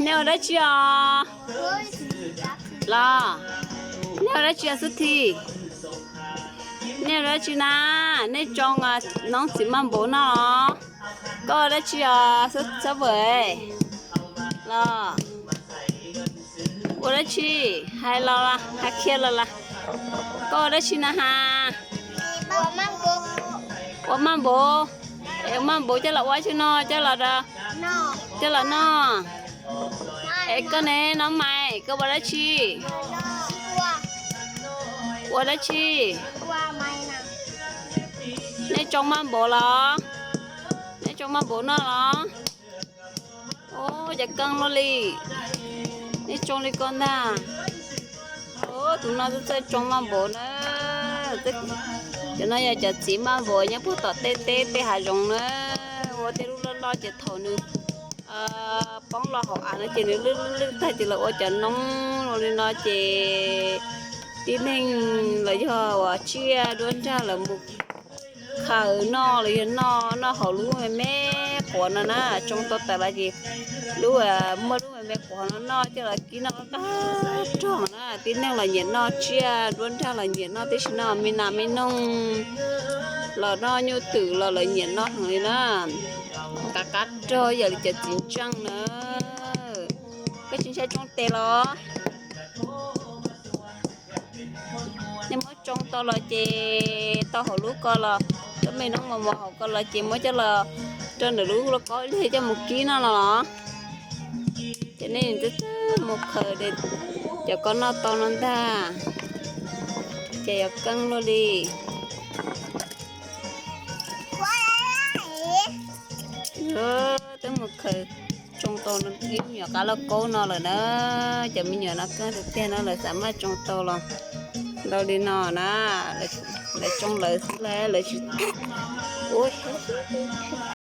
Nej ua dab tsi os? Los, nej ua dab tsi os xub thi? Nej ua dab tsi na? Nej tsoo noob txiv maj npaum noj los? Koj ua dab tsi os xab vawm? Los, ua dab tsi? Hais los, hais qhia los las. Koj ua dab tsi na has? Ua maj npaum. Es ua maj npaum coj los ua tsi no, coj los, coj los noj. Es koj ne, noob mais, koj ua dab tsi? Ua dab tsi? Nej tsoo maj npaum los? Nej tsoo maj npaum noj los? Ua cas keej luaj li. Nej tsoo li ko ntag. Tus no twb txawj tsoo maj npaum na. Cov no yog cov txiv maj npaum nyob puag tom tej teb tej hav zoov na. Ua tej lub loj loj ces thaum nws poob los hauv av no ces nws lwj lwj tag ces lawv ua cov noob li no ces tib neeg los yog uas tsiaj duab nrag lawv mus khaws noj los yog noj, noj hauv lub me me quav no na. Tsoo tau tas los ces lub, muaj lub me me quav no noj coj los kib noj qab rog na. Tib neeg los nyiam noj, tsiaj duab nrag los nyiam noj, tib si noj me nas me noog los noj, nyuj twm los lawv nyiam noj heev li na. Qab qab rog yam li cov txiv ntseej na. Koj tsis ntshai tsoo tes los? Nej muab tsoo tau los ces tau hauv lub ko los, lub me noob mos mos hauv ko los ces muab coj los rau ntawm lub lauj kaub ib pliag coj mus kib noj no los. Ces nej twb mus khaws cov ko noj tau no ntag. Ces yuav keej luaj li. Twb mus khaws tsoo tau ib me nyuam qab lauj kaub no lawm na. Cov me nyuam no keej tiag tiag no lawv xav maj tsoo tau los ntau li no na. Lawv tsoo lawv xwb lawv tsis, ua